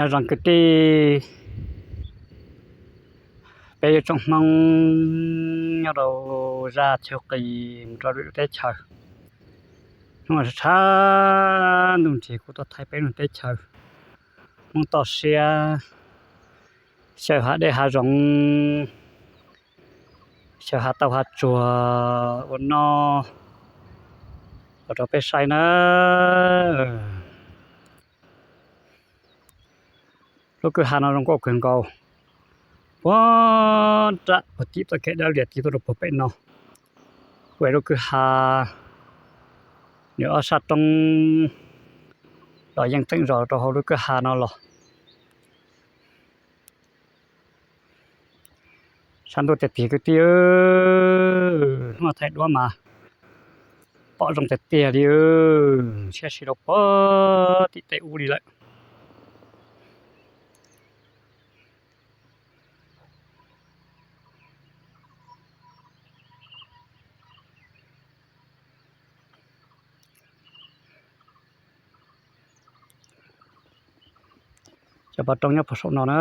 Nyob zoo kwv tij, peb yuav tsoom Hmoob nyob rau zaj chaw qis mus rau lwm teb chaws. Hnub no tshav ntuj nrig kuv tuaj thaij peb lub teb chaws Hmoob toj siab, xyaw hav dej hav zoov, xyaw hav tauj hav tsuag ua noj los rau peb saib na. Lub kwj ha no zoo nkauj kawg nkaus, puag nram puag tim txoj kev dawb lias tig tuaj rau puag pem no. Ua lub kwj ha nws ob sab roob los yeej tseem zos rau hauv lub kwj ha no los. Tshav ntuj tiag tiag kwv tij, hnub no thaij duab mas pom zoo tiag tiag li, siab si rau puag tim tej ub li lawm. Cov pov roob nyob puag saum no na,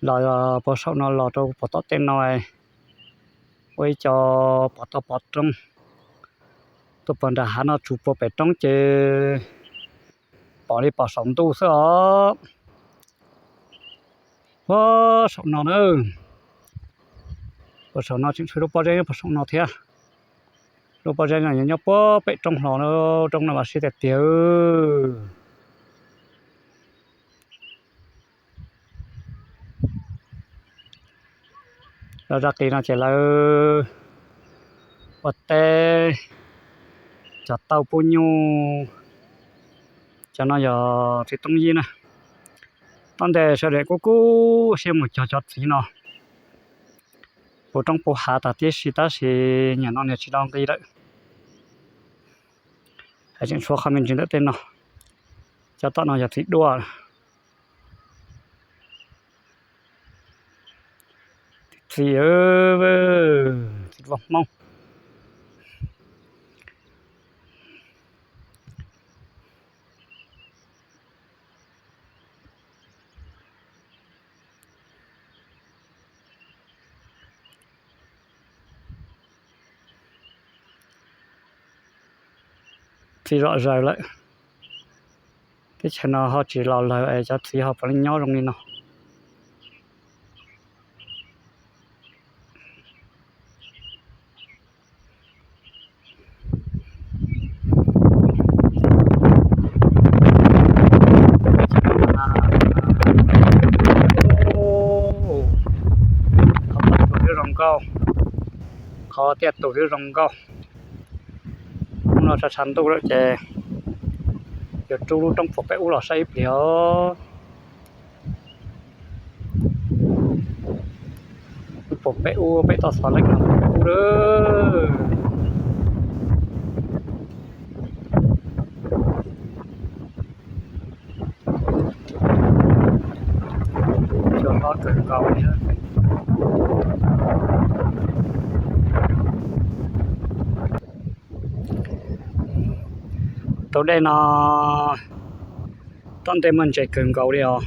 los puag saum no los rau puag tom tej no, ua ib co pov toj pov roob. Tuaj puag nram hav no tsuas puag pem roob ces pom li pom saum ntuj xwb os. Puag saum no na, puag saum no tseem tshuav lub pob zeb nyob puag saum no thiab. Lub pob zeb no nyob puag pem roob hlo, roob no mas siab tiag tiag. Zaj qis no ces lawv ua teb, cog tauj pub nyuj. Cov no yog txiv toob yib na. Tom ntej sawv daws kuj kub siab mus cog cov txiv no puv roob puv hav tag tib si tab sis nim no niag tsis tau nqi lawm, tseem tshuav qhov me ntsis ntawm tej no. Cov tom no yog txiv duaj. Txiv, txiv duaj Hmoob. Txiv zom zaws lawm. Teb chaws no ho tsis los lawm es cov txiv ho puav leej nyob zoo li no. Qhov tiaj tus twb zoo nkauj, hnub no tshav tshav ntuj lawm ces yuav rub lub roob puag pem ub los saib ib pliag os. Puag pem ub, pem toj xov leej no puag pem ub lawm. Cua hlob kawg nkaus li. Tus dej no tom ntej muaj ntses kawg nkaus li os.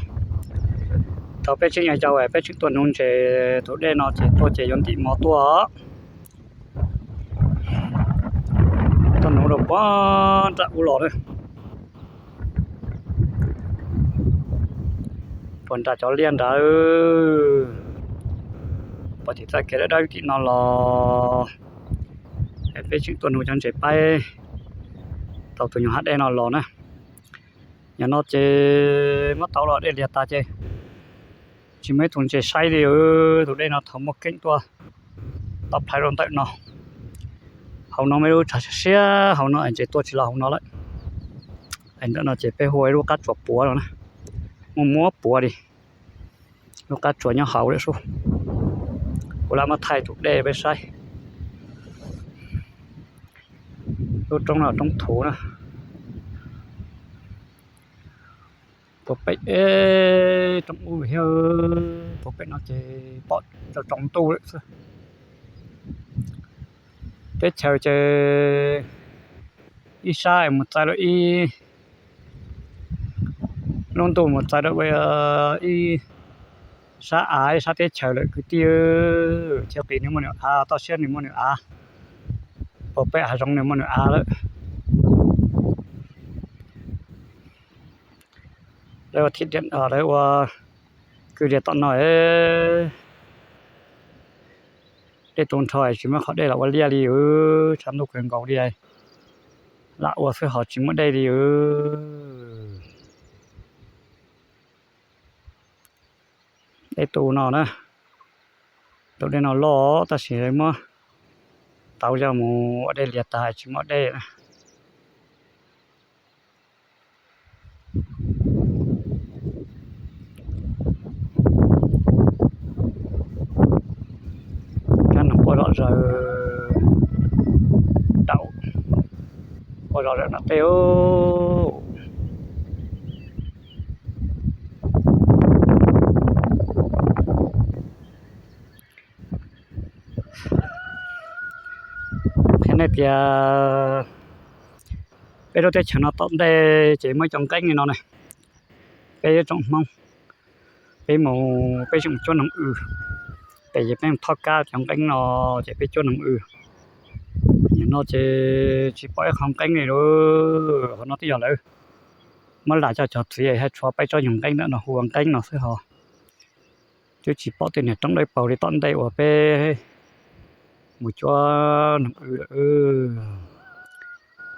Thaum peb tseem yau yau peb tseem tuaj nuv ntses tus dej no ces tuaj ces yuav ntim mov tuaj. Tuaj nuv rau puag nram ub los na. Puag nram cov liaj nrad, puag tim txoj kev dawb dawb tim no los, peb tseem tuaj nuv cov ntses paib tau tus nyuag hav dej no los na. Nim no ces muab tau los dej lias tas ces tsis muaj ib tug ntses saib li. Tus dej no thaum muaj keeb tuaj tau plhaw rau ntawm no. Hauv no muaj ib lub tshav siab siab hauv no es ntses tuaj tsis los hauv no lawm. Es ntawm no ces peb hu ua ib lub qab tsuas puav no na, muaj muab puav li. Lub qab tsuas nyob hauv lawm sub. Kuv lam muab thaij tus dej peb saib. Lub roob no roob thuv na. Puag pem, roob ub thiab, puag pem no ces pom tsaus tsaus ntuj lawm xwb. Teb chaws ces ib sab mus txaij lawm ib Lub ntuj mus txaws rau ib sab av ib sab teb chaws lawm kwv tij. Chaw qis nws muaj nws av, toj siab nws muaj nws av, puag pem hav zoov nws muaj nws av lawm. Lawv ua thib, lawv ua kwj lias tom no, dej tu nrho tsis muaj qhov dej los ua liaj li, tshav ntuj kawg nkaus li, lam ua xwb ho tsis muaj dej li. Dej tu no na, tus dej no loj tab sis muab tauv zog mus ua dej lias tas tsis muaj dej. Kab noog quaj zom zaws, daum quaj zom zaws nram tej. Qhia nej tias peb lub teb chaws no tom ntej ces muaj cov nqeeb li no ne. Peb tsoom Hmoob, peb mus peb tsis mus cuab noog w, peb mus thoj kab cov nqeeb no ces peb cuab noog w. Nim no ces tsis pom ib qho nqeeb li lawm. Qhov no twb yog lawv muab lam coj cov txiv hais tshuav peb tsob nyuag nqeeb ntawm no hu ua nqeeb no xwb ho. Twb tsis pom tej niag roob dawb paug li tom ntej uas peb mus cuab noog w lawm.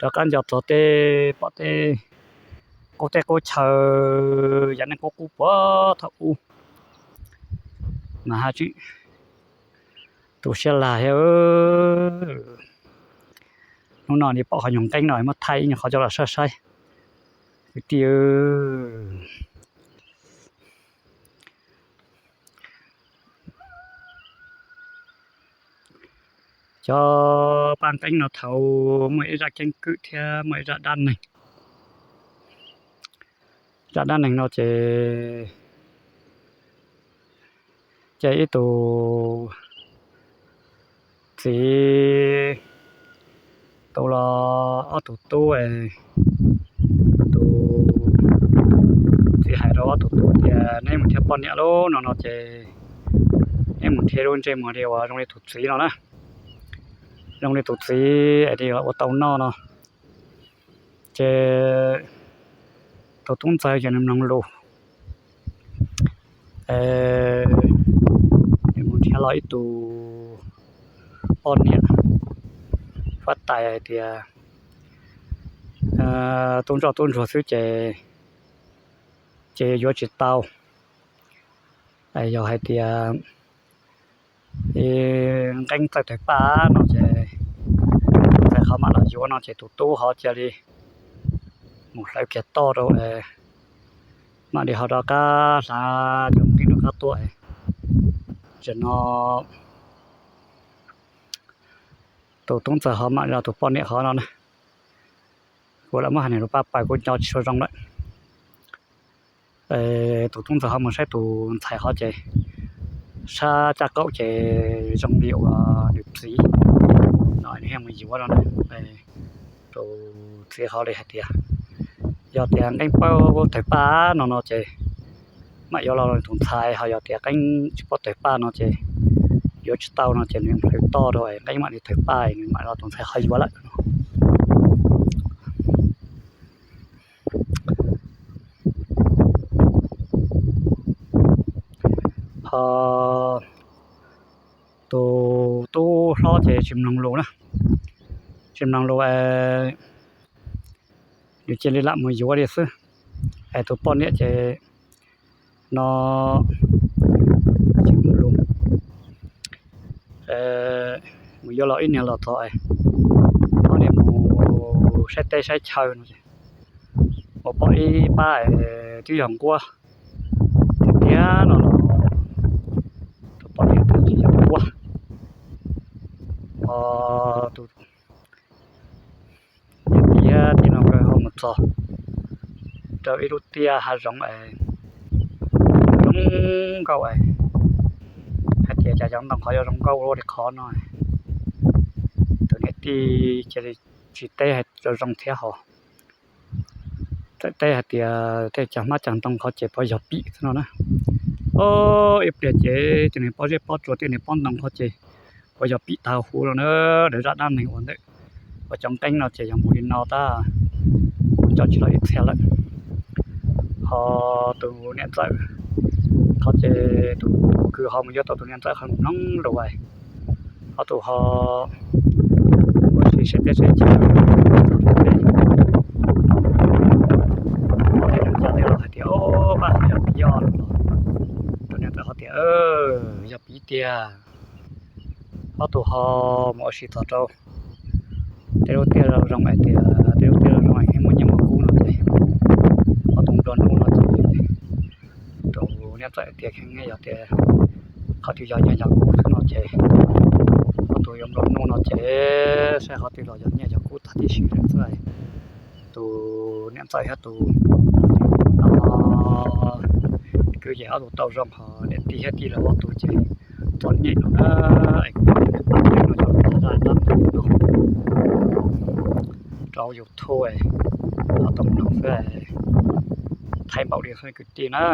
Rov qab nco txog tej pom tej qub teb qub chaw, yav neej qub qub puag thaum ub mas haj tseem tu siab lag thiab. Hnub no nim pom qhov nyuag nqeeb no muab thaij ib nyuag qhov coj los saib saib kwv tij. Cov paj nqeeb no thaum muaj ib zaj keeb kwm thiab muaj ib zaj dab neeg. Zaj dab neeg no ces, ces ib tus txiv tu los ob tug tub, tus txiv hais rau ob tug tub tias neb mus nrhiav poj niam lub no no ces neb mus nrhiav lub ntsej muag li uas zoo li tus txiv no na, zoo li tus txiv es li ua tau noj no. Ces tus tub ntxawg ces nws mloog lus, nws mus nrhiav los ib tus poj niam, huab tais hais tias tub ntsoj tub ntsuag xwb ces, ces yuav tsis tau. Yog hais tias nqeeb txawj tawg paj no ces ntxhais qhov mam los yuav no ces tus tub ho cia li mus hlawv kiag toj rau, mam li ho rov qab hla cov nqeeb rov qab tuaj. Tam no tus tub ntxawg ho mam li los tus poj niam qhov no na, kuv lam muab hais niam lus paj paws kuj nco tsis tshua zoo lawm. Tus tub ntxawg ho mus saib tus ntxhais qhov ces sab caj qaum ces zoo li uas nws txiv no, nws thiaj mus yuav no na. Tus txiv qhov li hais tias yog tias nqeeb paub tawg paj no no ces mam yuav los tus ntxhais, ho yog tias nqeeb tsis paub tawg paj no ces yuav tsis tau no ces nws hlawv toj rau nqeeb mam li tawg paj nws mam los tus ntxhais qhov yuav lawm. Ho tus tub hlob ces tsis mloog lus na, tsis mloog lus, nws cia li lam mus yuav li xwb. Es tus poj niam ces no tsis mloog lus, mus yuav los ib niag los txog, poj niam mus saib teb saib chaw no ces mus pom ib pab twb yog nquab tiag tiag no los tus poj niam twb tsis yog nquab. Tus niam tiag tiag no nkawd ho mus txog rau ib lub tiaj hav zoov es zoo nkauj es hais tias cas cov ntoo qhov yuav zoo nkauj ua li qhov no. Tus niam tij cia li tsis teb hais zoo zoo thiab hos. Teb hais tias tej cag hmab cag ntoo qhov ces puas yog pim xwb no na. O, ib pliag ces tej niag pob zeb pob tsuas tej niag pob ntoo qhov ces puas yog pim tag huv no na. Dav zaj dab neeg uas ntawm uas cov nqeeb no ces yog mus li no tab, kuv coj tsis los ib txhia lawm. Ho tus niam ntxawm qhov ces tus kwv ho mus yuav tau tus niam ntxawm qhov mloog lus, ho tus ho ua si saib teb saib chaw, ho tej neeg cov tej los hais tias, o, pab yog pim yog los, tus niam ntxawm ho tias, yog pim tiag. Ob tug ho mus ua si txog rau tej lub tiaj zoo hais tias tej lub tiaj zoo heev muaj nyiaj muaj kub no ces ob tug nplua nuj no ces tus niam ntxawm tias kheev yog tias qhov twg yog nyiaj yog kub xwb no ces ob tug yuav nplua nuj no ces saib qhov twg los yog nyiaj yog kub tag tib si lawm xwb. Tus niam ntxawm thiab tus kwv ces ob tug tau zoo ho niam tij thiab tij laug ob tug ces txom nyem no na. Es kuv pab no cov zaj dab neeg no rau YouTube, ho tau mloog xwb, thaij npaum li xwb kwv tij na.